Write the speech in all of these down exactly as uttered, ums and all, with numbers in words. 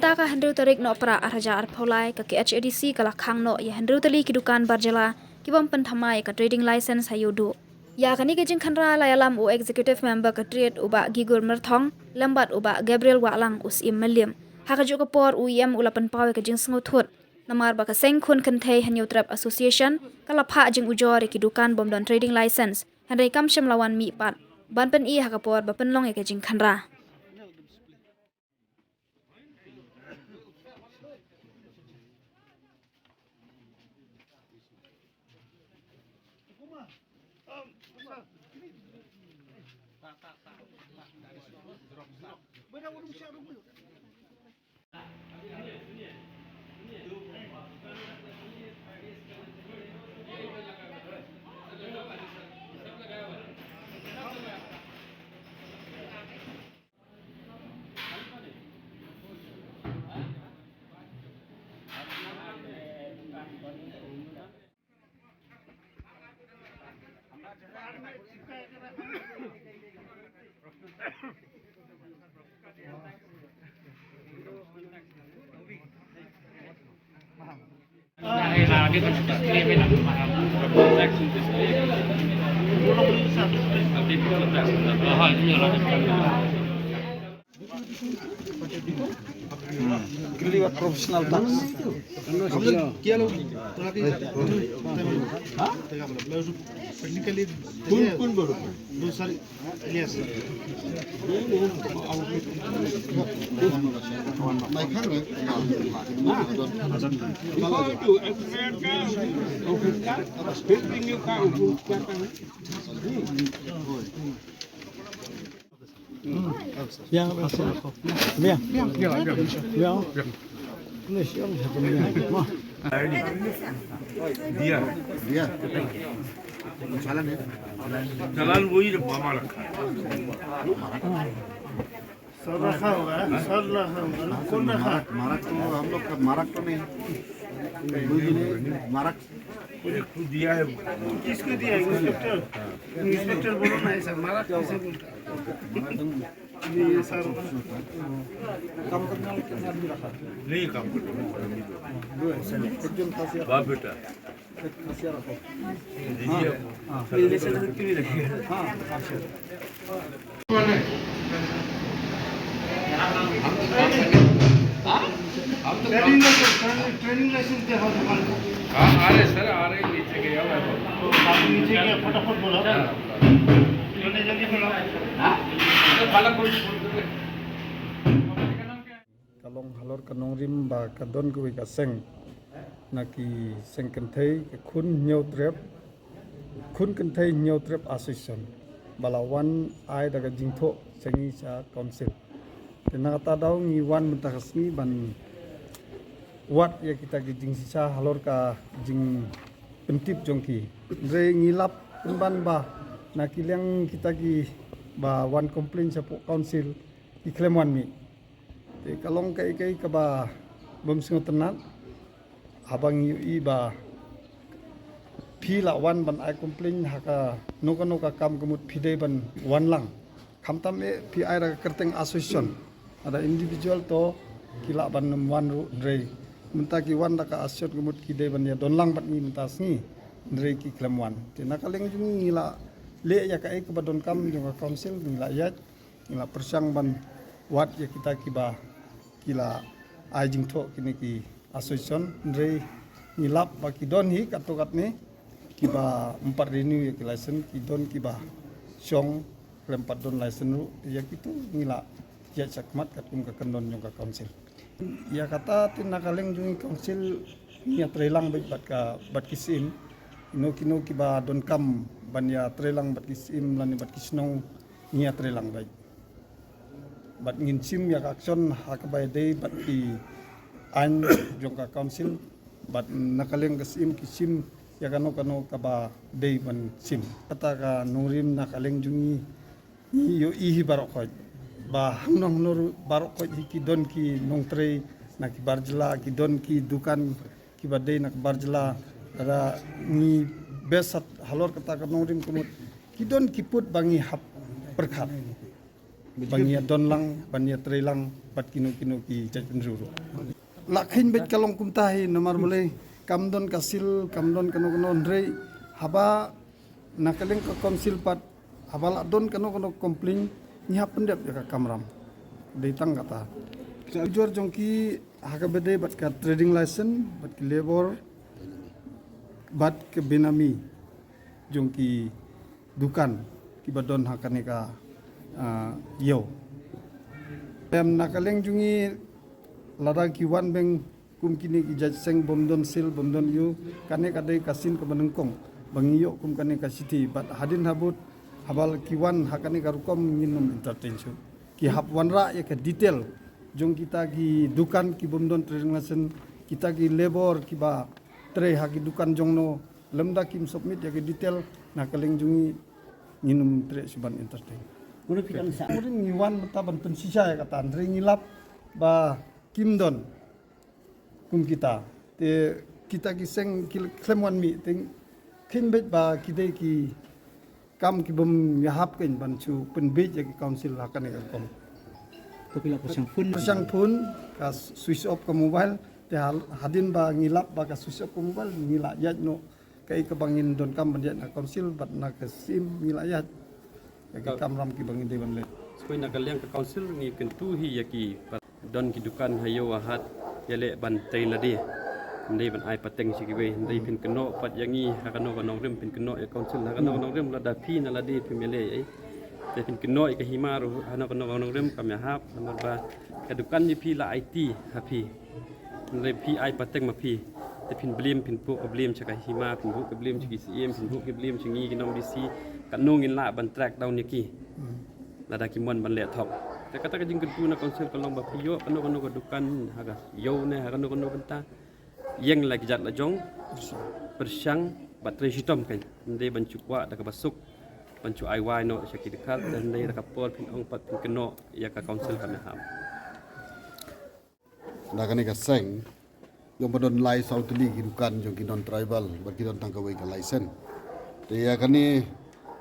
Mynta ka hynriew tarik Nohprah ar hajar arphew lai, ka K H A D C ka la khang noh ïa hynriew tylli ki dukan bar jylla ki bym pynthymmai ïa ka trading license ha Ïewduh. Ïa kane ka jingkhynra la ïalam u Executive Member ka Trade u Bah Gigur Myrthong lem bad u Bah Gabriel Wahlang u Syiem Mylliem. Ha kajuh ka por u E M u la pynpaw ïa ka jingsngewthuh namar ba ka seng khun kynthei Hynñiewtrep Association ka la phah jingujor ïa ki dukan bym don trading license, hynrei kam shym la wan mih pat ban pyni ha ka por ba pynlong ïa ka jingkhynra. Clear professional tax. हम लोग किया लोग थोड़ा के हाँ? कौन कौन बोलो? दो सारी Yes. दिया। दिया। चालान है। चालान वही जो मामा रखा है। सर रखा हुआ है, सर रखा हुआ है। कौन रखा? मारक, मारक तो हम लोग का मारक तो नहीं। कोई भी नहीं, मारक। एक तो दिया है। किसको दिया है? इंस्पेक्टर? इंस्पेक्टर बोलो ना ऐसा, मारक कैसे बोलता है? ये, ये सर। काम करने वाला कितना आदमी रखा? नहीं, काम करने वाला। दो है, सर। एक जन खासियत। वाह बेटा। ट्रेनिंग लाइसेंस, ट्रेनिंग लाइसेंस दिखाओ दुकान का। हाँ, आ रहे सर, आ रहे, नीचे गया हुआ है। आप नीचे गया, फटाफट बोला। हाँ। मैंने जल्दी बोला। हाँ? तो भला कोई फोन कर ले। Ka long halor ka nongrim ba ka don kawei ka seng na ki seng kynthei, ka Khun Hynñiewtrep, Khun Kynthei Hynñiewtrep Association, ba la wan ai da ka jingthoh sha ngi sha council. Te na kata daw ngi wan mynta ka sngi ban wad ïa kita ki jingshisha halor ka jingpyntip jong ki. Hynrei ngi lap pynban ba na ki liang kita ki ba wan complain shapoh council ki khlem wan mih. Te ka long kaei kaei kaba bym sngewtynnat. Haba ngi ïohi ba phi la wan ban ai complain ha kano kano ka kam, ka mut phi dei ban wan lang. Khamtam eh phi ai da ka kyrteng association. Lada individual to ki lah ban ym wan ruh, hynrei mynta ki wan da ka association, ka mut ki dei ban ïa don lang bad ngi mynta sngi, hynrei ki khlem wan. Te na ka liang jong ngi, ngi la leh ïa kaei kaba donkam jong ka council, ngi la ïaid. Ngi la pyrshang ban wad ïa kita kiba ki la ai jingthoh, kine ki association, hynrei ngi lap ba ki don hi katto katne kiba ym pat renew ïa ki license, ki don kiba shong khlem pat don license ruh. Ïa kitu ngi la ïaid shakhmat katkum ka kyndon jong ka council. Ïa kata te na ka liang jong ngi council ngi ïatreilang beit bad ka, bad ki syiem. Kino kino kiba donkam ban ïatreilang bad ki syiem lane bad ki shnong, ngi ïatreilang beit. Bad ngin shim ïa ka action ha kaba ïadei bad ki aiñ jong ka council. Bad na ka liang ka syiem ki shim ïa kano kano kaba dei ban shim. Kata ka nongrim na ka liang jong ngi, ngi ïohi hi baroh khoit ba hangno hangno ruh baroh khoit hi ki don ki nongtrei na ki bar jylla, ki don ki dukan kiba dei na ki bar jylla. Lada ngi beh sat halor kata ka nongrim, ka mut ki don ki pud ba ngi hap pyrkhat ban ïa don lang, ban ïa trei lang. Bad kino kino ki jait bynriew ruh. La kheiñ beit ka long kumta hi namar balei kam don ka seal, kam don kano kano, hynrei haba na ka liang ka council pat haba la don kano kano complain ngi hap pyndep ïa ka kamram. Dei tang kata. Ujor jong ki ha kaba dei bad ka trading license, bad ki labour, bad ka benami jong ki dukan kiba don ha kane ka, ah, ïew. Em, na ka liang jong ngi, lada ki wan beng kum kine ki jait seng bym don seal, bym don ïew, kane ka dei ka sien kaba nyngkong ba ngi ïoh kum kane ka shithi, bad hadien habud haba la ki wan ha kane ka rukom ngin ym entertain shuh. Ki hap wanrah ïa ka detail jong kita ki dukan ki bym don trading license, kita ki labour kiba trei ha ki dukan jong no, lymda kim submit ïa ki detail, na ka liang jong ngi ngin ym treh shuh ban entertain. Kumno phi kan sa? Kumno ngi wan mynta ban pynshisha ïa kata, hynrei ngi lap ba kim don kum kita. Te kita ki seng ki khlem wan mih, te kheiñ beit ba ki dei ki kam ki bym ïahap kein ban shu pynbieit ïa ki council ha kane ka rukom. To phi la pyrshang phone. Pyrshang phone, ka switch off ka mobile, te hal-, hadien ba ngi lap ba ka switch off ka mobile, ngi la ïaid noh kaei kaba ngin donkam ban ïaid na council, bad na ka sim ngi la ïaid ïa ki kamram kiba ngi dei ban leh. Shuwa na ka liang ka council ngi kyntu hi ïa ki, don ki dukan ha ïew ha hat, ïaleh ban trei lade. Ym dei ban ai pateng sha kiwei, ym dei, phin kynnoh pat ïa ngi ha kano ka nongrim, phin kynnoh ïa council ha kano ka nongrim, lada phi na lade phim ïaleh ei. Te phin kynnoh ïa ka hima ruh ha kano kano ka nongrim kam ïahap, namar ba ka dukan jong phi la aiti ha phi. Hynrei phi ai pateng ma phi. Te phin blame, phin buh ka blame sha ka hima, phin buh ka blame sha ki C M, phin buh ka blame sha ngi ki nong D C. Katno ngin lah ban track down ïa ki lada kim wan ban leh thok. Te kata ka jingkyntu na council ka long ba phi ïoh kano kano ka dukan ha ka ïew ne ha kano kano bynta, ïeng la ki jait la jong, pyrshang bad trei shitom kein. Ym dei ban shu kwah da kaba suk ban shu ai wai noh sha ki dkhar, te ym dei da ka por phin ong pat phin kynnoh ïa ka council kam ïahap. Na kane ka seng, ïoh ba don lai saw tylli ki dukan jong ki non tribal bad ki don tang kawei ka license. Te ïa kane,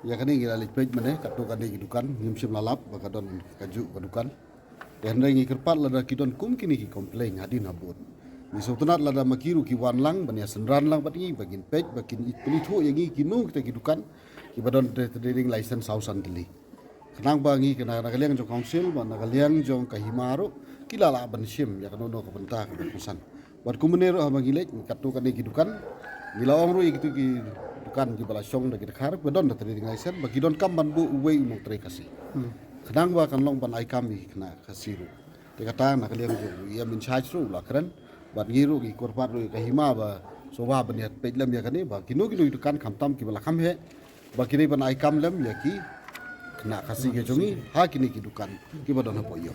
ïa kane ngi la leit peit mynne, katto katne ki dukan, ngim shym la lap ba ka don kajuh ka dukan. Te hynrei ngi kyrpad lada ki don kum kine ki complain hadien habud, ngi sngewtynnat lada ma ki ruh ki wan lang ban ïa synran lang bad ngi ba ngin peit ba kin pyni thuh ïa ngi kino kita ki dukan kiba don trading license saw san tylli. Khnang ba ngi kane na ka liang jong council bad na ka liang jong ka hima ruh ki la lah ban shim ïa kano kano ka bynta kaba kongsan. Bad kumne ruh haba ngi leit katto katne ki dukan, ngi la ong ruh ïa kitu ki dukan kiba la shong da ki dkhar ba don da trading license ba ki donkam ban buh uwei u nongtrei Khasi. Khnang ba kan long ban ai kam ïa ki khynnah Khasi ruh. Te kata na ka liang jong u E M in charge ruh u la kren bad ngi ruh ngi kyrpad ruh ïa ka hima ba sngewbha ban ïa peit lem ïa kane ba kino kino ki dukan khamtam kiba la kham heh ba ki dei ban ai kam lem ïa ki khynnah Khasi ki jong ngi ha kine ki dukan kiba don hapoh ïew.